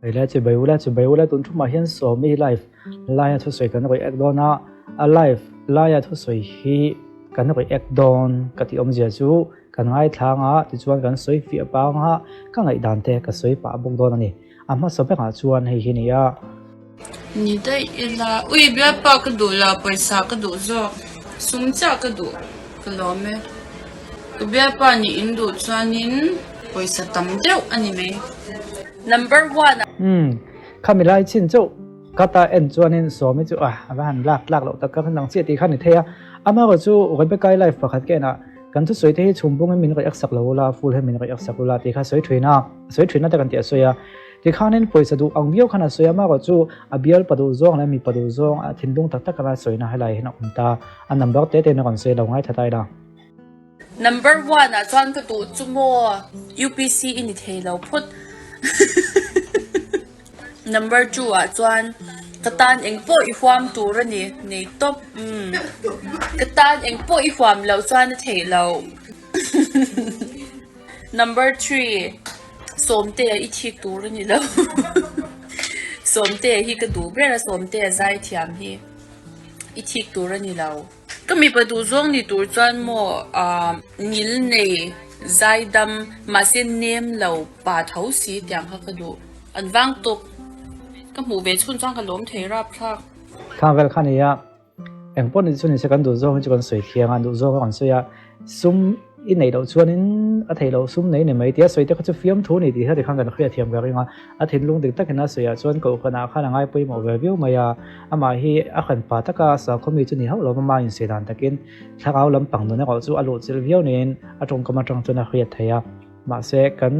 Ila chibai ula chibai ula tun thumah hian Sawmi live laia thusawi kan react dawn a, a live laia thusawi hi kan react dawn ka tih awmzia chu kan ngaithlang a tichuan kan sawi fiah pang a ka ngaihdan te ka sawi pah bawk dawn a ni. A hmasa berah chuan hei hi ni a. Ni daih ila, ui bialpa ka duh lo, pawisa ka duh zawk, sum chiah ka duh, ka lawm e. Ka bialpa nih in duh chuanin pawisa tam deuh a ni mai. Number one. Umm, khami lai chin chauh ka ta en chuanin Sawmi chu a va han lak tlak loh tak ka nang chiah tih kha ni thei a. Amaherawh chu Rebecca-i life pakhat ka en ah kan thusawi te hi chhum bungin min react sak lo ula, full hian min react sak ula tih kha sawi thin a. Sawi thin a te kan tih a sawi a. Tikhanin pawisa duh ang viau khan a sawi a, amaherawh chu a bial pa duh zawng leh mipa duh zawng a thinlung tak tak anga sawina helai hian a awm ta. A number te te in a rawn sawi lo ngaithla ta ila. Number one ah chuan ka duh chu maw UPC i ni thei lo phawt. Number two ah chuan ka tan eng pawh i huam tur a ni nei tawp umm ka tan eng pawh i huam loh chuan a theih loh. Number three Sawmtea i thik tur a ni lo Sawmtea hi ka duh ber a Sawmtea zaithiam hi i thik tur a ni lo. Ka mipa duh zawng ni tur chuan maw ah ngil nei zaidam mahse nem lo pa tho si tiang kha ka duh an vang tawk ka hmuh ve chhun chuan ka lawm thei rapthlak. Thla vel kha nia Eng pawh ni chu ni se kan duh zawng hi chu kan sawi thiang a, duh zawng kan sawi a, sum i neih loh chuanin a theih loh sum nei ni mai tia sawi te kha chu fiamthu ni tih heti khan kan hriat thiam ka ring a, a thinlung dik takin a sawi ah chuan kohhranah khan a ngai pawimawh ve viau mai a, amah hi a hran pa taka sakhaw mi chu ni hauh lo ama insawi dan takin thlarau lampang nun erawh chu a luhchilh viau niin a tawngkam atang chuan a hriat theih a, mahse kan.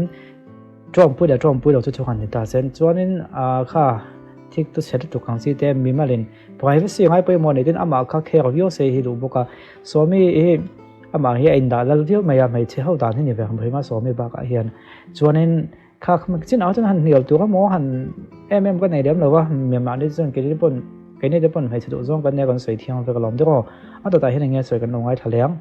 Tawngpui leh tawngpui lo chu thu han ni ta sen chuanin ah kha thik tu chhe lutuk ang chi te mimalin privacy ngai pawimawh nei tin amah kha khek viau se hi duh bawk a Sawmi hi amah hi a indah lal viau mai a hmeichhe ho dan hi ni ve ang hrim a Sawmi bakah hian chuanin kha chin ah chuan han hnial tur emaw han em em ka nei lem lo va mimahni chuan keini pawn keini te pawn hmeichhe duh zawng kan nia kan sawi thiang vek alawm deuh aw a dawtah hian eng nge sawi kan lo ngaithla leh ang.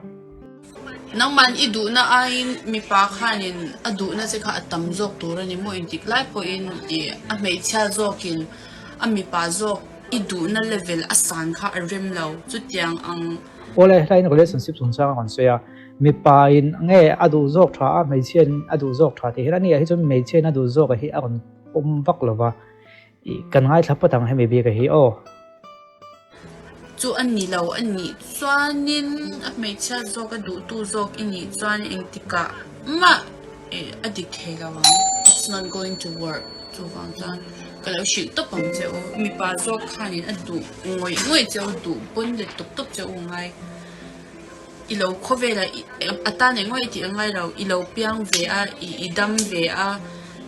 Nangman i duhna aiin mipa khanin a duhna che kha a tam zawk tur a ni maw intik lai pawhin i a hmeichhia zawkin a mipa zawk i duhna level a san kha a rem lo chutiang ang. Awle, hlain relationship chungchang a rawn sawi a, mipa in nge a duh zawk tha a, hmeichhia in a duh zawk tha tih hian ani ah hi chuan hmeichhia in a duh zawk a hi a rawn pawm vak lo va, i kan ngaithla phawt ang hemi bik a hi aw. Chu a ni lo a nih chuanin a hmeichhia zawk a duhtu zawk i nih chuan engtikah mah ih a dik thei lo ang, it's not going to work chuvang chuan ka lo hrilh tawp ang che u, mipa zawk khanin a duh ngawih ngawih che u, duh pawn let tawp tawp che u ngai, i lo khawvelah a tan eng ngawih tih a ngai lo, i lo piang ve a, i dam ve a,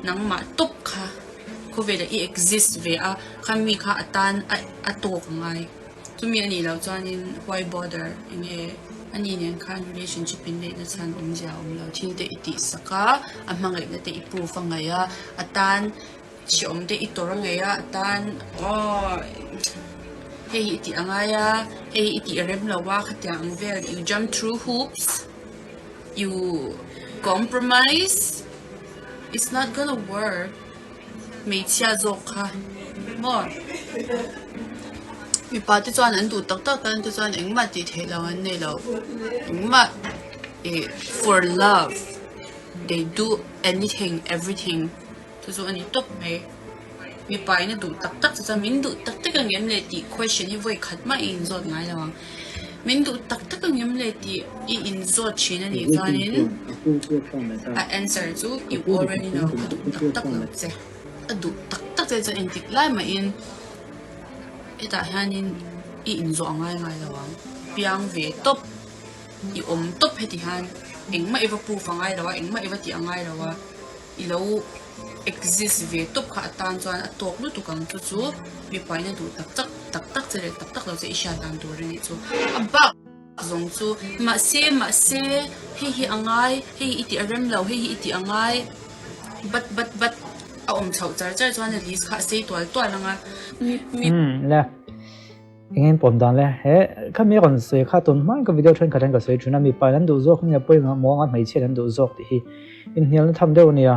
nangmah tawp kha. Khawvelah i exist ve a, kha mi kha a tan a a tawk a ngai. Chumi a nih loh chuanin why bother enge a ni nen khan relationship in neihna chhan awmzia a awm lo. Thil te i tih sak a, a hmangaihna te i proof a ngaih a, a tan hreawm te i tawrh a ngaih a, a tan aw hei hi i tih a ngai a, hei hi i tih a rem lo a, khatiang ang vel you jump through hoops, you compromise. It's not gonna work hmeichhia zawk kha maw mipa te chuan an duh tak tak tan te chuan engmah tih theih loh an nei lo engmah ih for love they do anything everything chu chu a ni tawp mai mipa in a duh tak tak che chuan min duh tak tak ang em le tih question hi vawi khat mah i inzawt ngai lo ang. Min duh tak tak ang em le tih i inzawt thin a nih chuanin a answer chu you already know a duh tak tak lo che. A duh tak tak che chuan engtik lai mahin hetah hianin i inzawh a ngai ngai lo ang. Piang ve tawp, i awm tawp heti hian engmah i va proof a ngai lo a, engmah i va tih a ngai lo a. I lo exist ve tawp kha atan chuan a tawk lutuk ang chu chu mipaina duh tak tak tak tak che leh tak tak lo che i hriat dan tur a nih chu a bak zawng chu mahse mahse hei hi a ngai hei hi i tih a rem lo hei hi i tih a ngai bat bat bat a awm chhoh char char chuan a list kha a sei tual tual ang a mi Le Eng in pawm dan le? He khami rawn sawi kha tun hmain ka video thenkhat hian ka sawi thin a, mipa in an duh zawk nge pawimawh maw anga hmeichhia in an duh zawk tih hi inhnialna tham deuh a nia.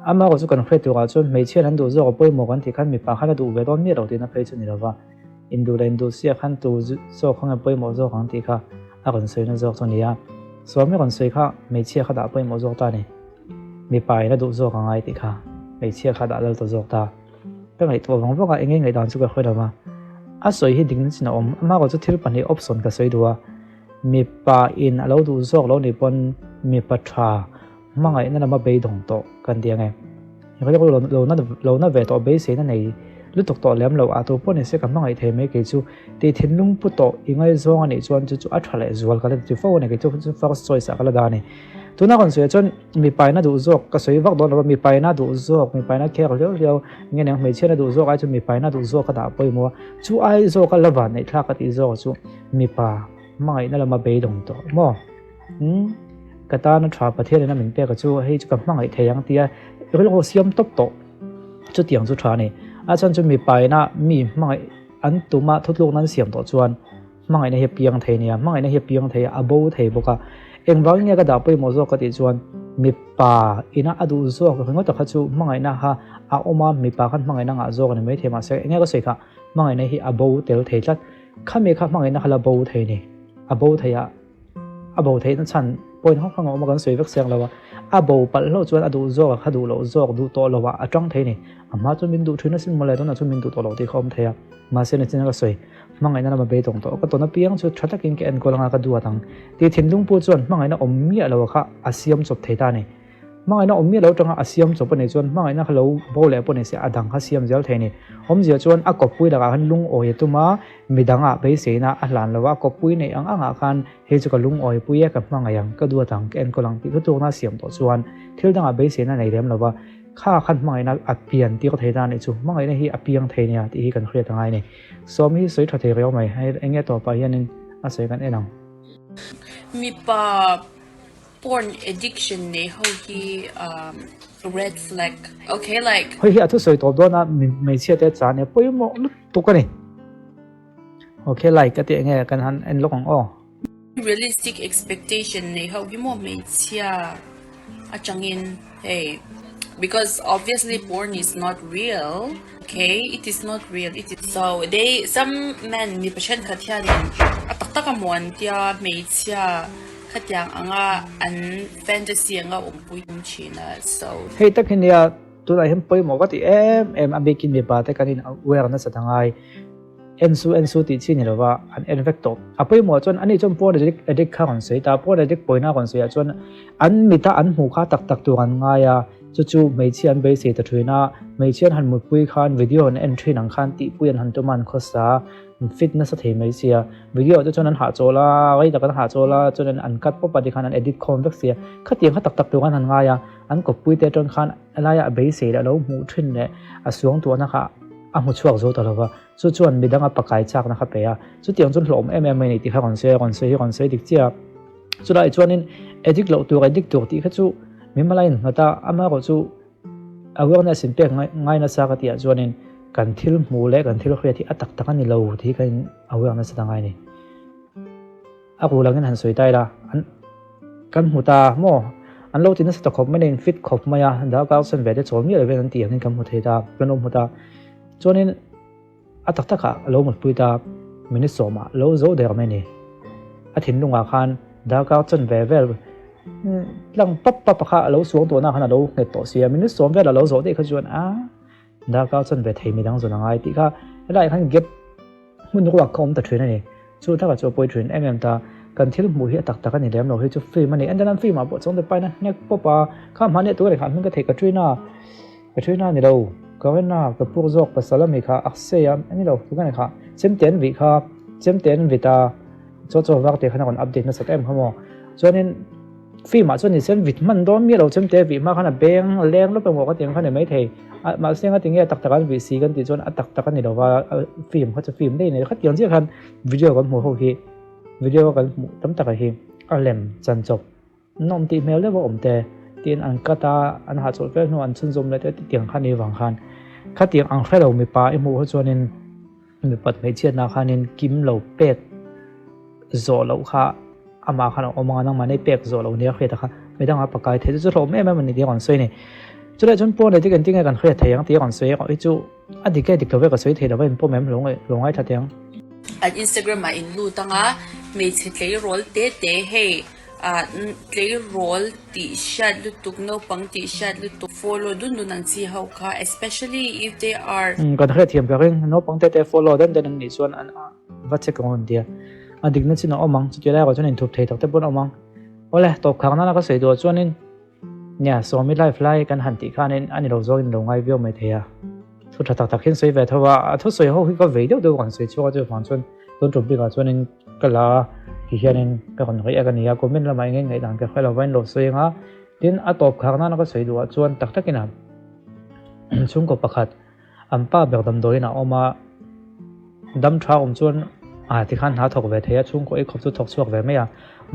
Amaherawh chu kan hriat turah chuan hmeichhiain an duh zawk a pawimawh kan tih khan mipa khan a duh ve dawn miah lo tihna phei chu ni lova, induh leh induh sia khan tu zawk kha nge pawimawh zawk ang tih kha a rawn sawina zawk chu a ni a. Sawmi rawn sawi kha hmeichhia kha dah pawimawh zawk ta a ni. Mipa in a duh zawk a ngai tih kha hmeichhia kha dah lal ta zawk ta. Ka ngaihtuah vang vang a, enge ngaihdan chu ka hre lo va. A sawi hi dikna chin a awm, amaherawh chu thil pahnih option ka sawi duh a. Mipa in a lo duh zawk lo nih pawn mipa tha hmangaihna lama beidawng tawh kan ti ange. Lo na ve tawh beiseina nei lutuk tawh lem lo a tu pawh ni se ka hmangaih thei mai kei chu tih thinlung pu tawh i ngaihzawng a nih chuan chu chu a tha leh zual ka la ti fo a ni kei chu chu first choice ah ka la dah a ni. Tuna kan sawi ah chuan mipa ina duh zawk ka sawi vak dawn lo va mipa ina duh zawk mipa ina khek hliau hliau nge niang hmeichhia na duh zawk ai chuan mipa ina duh zawk ka dah pawimawh a chu ai zawk a la van neih thlak ka tih zawk chu mipa hmangaihna lama beidawng tawh maw. Umm ka tana tha Pathian in a min pek a chu hei chu ka hmangaih thei ang tia rilru siam tawp tawh chutiang chu tha a ni. A chhan chu mipa ina mi hmangaih an tuma thutlukna an siam tawh chuan hmangaihna hi a piang thei nia, hmangaihna hi a piang thei a, a bo thei bawk a. Engvangin nge ka dah pawimawh zawk ka tih chuan mipa ina a duh zawk ringawt kha chu hmangaihna kha a awm a, mipa khan hmangaihna ngah zawk a ni maithei mahse enge ka sawi kha hmangaihna hi a bo tel thei tlat. Khami kha hmangaihna kha la bo thei a ni, a bo thei a. A bo theihna chhan point hrang hrang a awm a kan sawi vek siang lo a, a bo palh hlauh chuan a duh zawk a kha duh loh zawk duh tawh lo ah a tang thei a ni. A hma chuan min duh thin asin mawle tunah chuan min duh tawh lo tih kha awm thei a, mahse nichin a ka sawi hmangaihna lama beidawng tawh ka tawn apiang chu tha takin ka enkawl anga ka duat ang tih thinlung pawh chuan hmangaihna awm miah lo kha a siam chawp thei ta a ni. Hmangaihna awm miah lo atanga a siam chawp a nih chuan hmangaihna kha lo bo leh pawh ni se a dang kha siam zel thei a ni. Awmzia chuan a kawppui lakah khan lungawi a tum a, midangah beiseina a hlan lo a, a kawppui neih ang angah khan hei chu ka lungawi pui e, ka hmangaih ang, ka duat ang, ka enkawl ang tih thutlukna a siam tawh chuan thil dangah beiseina a nei lem lo va, kha khan hmangaihna a pian tir thei ta a nih chu. Hmangaihna hi a piang thei nia tih hi kan hriat a ngai a ni. Sawm hi sawi tha thei riau mai, hei enge tawpah hianin a sawi kan en ang. Mipa Porn addiction nei ho hi red flag ok like. Hei hi a thusawi tawp dawn a hmeichhia te chan e pawimawh lutuk a ni. Ok like a tih enge kan han en lawk ang aw. Realistic expectation nei ho hi maw hmeichhia atangin hei because obviously porn is not real ok it is not real it is so they some men mipa thenkhat hianin a tak tak a maw an tia hmeichhia Khatiang anga an fantasy anga awmpui tum thin a so. Hei tak hi nia tunah hian pawimawh ka ti em em a bikin mipa te kan in aware nasat a ngai en su en su tih chi ni lova an en vek tawh a pawimawh chuan ani chuan porn addict addict kha rawn sawi ta porn addict pawina rawn sawi ah chuan an mita an hmuh kha tak tak tur an ngai a chu chu hmeichhia an beisei ta thin a hmeichhia an han mutpui khan video an en thin ang khan tihpui an han tum a an khawsa fit nasa thei mai sia video te chuan an hahchawl a rei tak an hahchawl a chuan an cut pawp a tikhan an edit khawm vek sia khatiang kha tak tak tur khan han ngai a an kawppui te atang khan a laia a beisei leh a lo hmuh thin leh a suang tuahna kha a hmu chhuak zo ta lo va chu chuan midang a pakai chakna kha pe a chutiang chuan hlawhawm em em mai a ni tih kha rawn sawi a rawn sawi hi rawn sawi dik chiah a chulaiah chuanin edit loh tur edit tur tih kha chu mimal a innghat a amaherawh chu Awareness in pek ngai nasa ka tih ah chuanin kan thil hmuh leh kan thil hriat hi a tak tak a ni lo tih hi kan in awareness a ngai a ni. A rul angin han sawi ta ila an kan hmu ta maw an lo ti nasa ta khawp mai a in fit khawp mai a darkar sen ve te chawl miah lovin an tih angin kan hmu thei ta kan lo hmu ta chuanin A tak takah a lo mutpui ta, minute sawmah a lo zo der mai a ni. A thinlungah khan darkar chan ve vel tlang pap pap kha a lo suang tawhna khan a lo nghet tawh si a, minute sawm vel a lo zawh daih kha chuan a darkar chan ve thei midang zawn a ngai tih kha helaiah khan gap hmun ruak kha awm ta thin a ni. Chu takah chu a pawi thin em em ta, kan thil hmuh hi a tak tak a ni lem lo, hei chu film a ni. Entirnan nan film ah pawh chuan paina hnek pawp a, kha hmahni a tur a ni kha hming ka theih ka ṭin a. Ka ṭhina ni lo, ka rinna ka puk zawk pasal a mi kha a sei a, ni lo, tunge ni kha, chemte an vih kha, chemte an vit a, chaw chaw vak tih khan a rawn update nasat em kha maw. Chuanin film ah chuan ni sen vit hman dawn miah lo, chemte a vih hma khan a beng a leng lawp emaw ka ti ang kha ni maithei, mahse engati nge a tak tak an vih si kan tih chuan a tak tak a ni lo va, film kha chu film daih a ni, khatiang chiah khan video kan hmuh ho hi, video kan hmuh tam tak ah hi a lem chan chawp. Nawm tih hmel deuh a awm te tiin an cut a, an hahchawlh fel hnuah an chhunzawm leh te tiang kha ni vang khan khatiang ang hrelo mipa i hmuh ho chuanin mipat hmeichhiatna khanin kim lo pek zawh loh kha amah khan a awm anga nangmah nei pek zawh loh nia hriat a kha midangah pakai thei chu chu hlawm em em a ni tih a rawn sawi a ni. Chulai chuan pawn leh dik engtin nge kan hriat thei ang tih a rawn sawi erawh hi chu a dik e dik lo ve ka sawi thei lo va inpawm em lo lo ngaithla teh ang. An Instagram ah in lut anga hmeichhe tleirawl te te hei ah tleirawl tih hriat lutuk naupang tih hriat lutuk follow dun dun ang chi ho kha especially if they are Umm kan hriatthiam ka ring naupang te te follow den den an nih chuan an va check ang an tia a dikna chin a awm ang chuti lai erawh chuan inthup thei tak te pawn a awm ang awle tawp khak nana ka sawi duh ah chuanin Nia, Sawmi life lai kan han tih khanin a ni lo zawngin lo ngai viau mai thei a. Thu tha tak tak hian sawi ve tho a, a thusawi ho hi ka vei deuh deuh kan sawi chhuak a, chuvang chuan tun tum bikah chuanin ka la a, ti hianin ka rawn hawi ek a ni a, comment lamah eng eng ngaihdan ka hre lo va in lo sawi ang a, tin a tawp khak nana ka sawi duhah chuan tak takin a chhungkaw pakhat an pa ber damdawiin a awm a, dam tha awm chuan ah tikhan hna thawk ve thei a, chhungkaw ei khawp chu thawk chhuak ve mai a,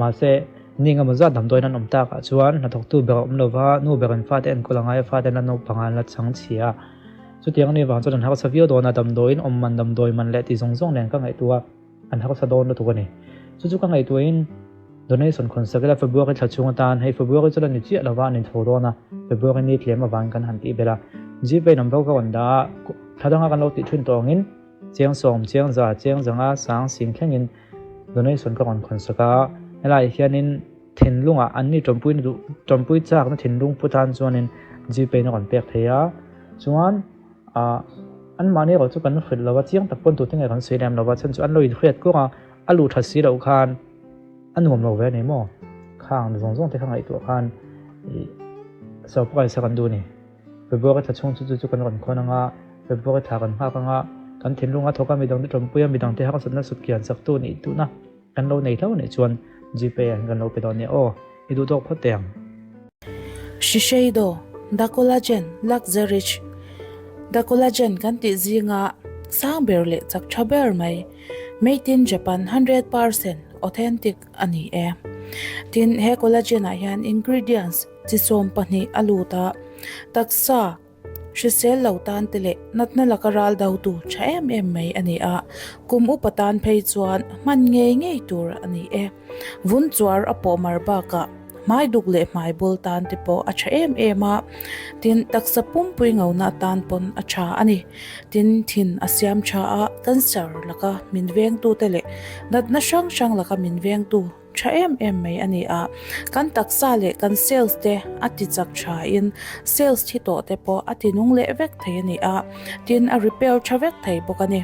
mahse ni engemaw zat damdawiin an awm takah chuan hnathawktu ber a awm lo va, nu berin fate enkawl a ngai a, fate an la naupang a, an la chang chhia a, chutiang anih vang chuan an harsa viau dawn a, damdawiin awm man damdawi man leh tih zawng zawng nen ka ngaihtuah a, an harsa dawn lutuk a ni. Chu chu ka ngaihtuahin donation khawn sak ila February thla chhung atan hei February chu la ni chiah lova an intho dawn a, February ni tlem avangin kan han tih belh a. Gpay number ka rawn dah a, thla danga kan lo tih thin tawh angin Chiangsawm, Chiangza, Chiangzanga, Sang, Sing thlengin donation ka rawn khawn sak a, helaiah hianin thinlungah an ni tawmpui na duh tawmpui chakna thinlung pu tan chuanin Gpay na rawn pek thei a, chuan Ah, anmahni erawh chu kan hrilh lo a, chiang tak pawn tute nge kan sawi lem lo va, chhan chu an lo inhriat kuang a, a luh that si loh khan a nuam lo ve a ni maw? Khang zawng zawng te kha ngaihtuah khan ih surprise a kan duh a ni. February thla chhung chu chu chu kan rawn khawn ang a, February thla kan nghak ang a, kan thinlung a thawk a, midangte tawmpui a, midangte harsatna sut kian chaktu nih duhna kan lo nei hlauh a nih chuan Gpay ah hian kan lo pe dawn nia aw, i duh tawk phawt teh ang. Shiseido, The Collagen Luxerich The Collagen kan tih zinga sang ber leh chak tha ber mai, Made in Japan 100% authentic a ni e. Tin, he collagen ah hian ingredients chi 12 a lut a, taksa, Hrisel lo tan te leh natna laka ral dotu tha em em mai a ni a, kum upa tan phei chuan hman ngei ngei tur a ni e. Vun chuar a pawh mar bakah hmai duk leh hmai bul tan te pawh a tha em em a, tin taksa pumpui ngona tan pawn a tha a ni. Tin thin a siam tha a, cancer laka min vengtu te leh natna hrang hrang laka min vengtu Tha em em mai a ni a, kan taksa leh kan cells te a ti chak tha in cells thi tawh te pawh a ti nung leh vek thei a ni a, tin a repair tha vek thei bawk a ni.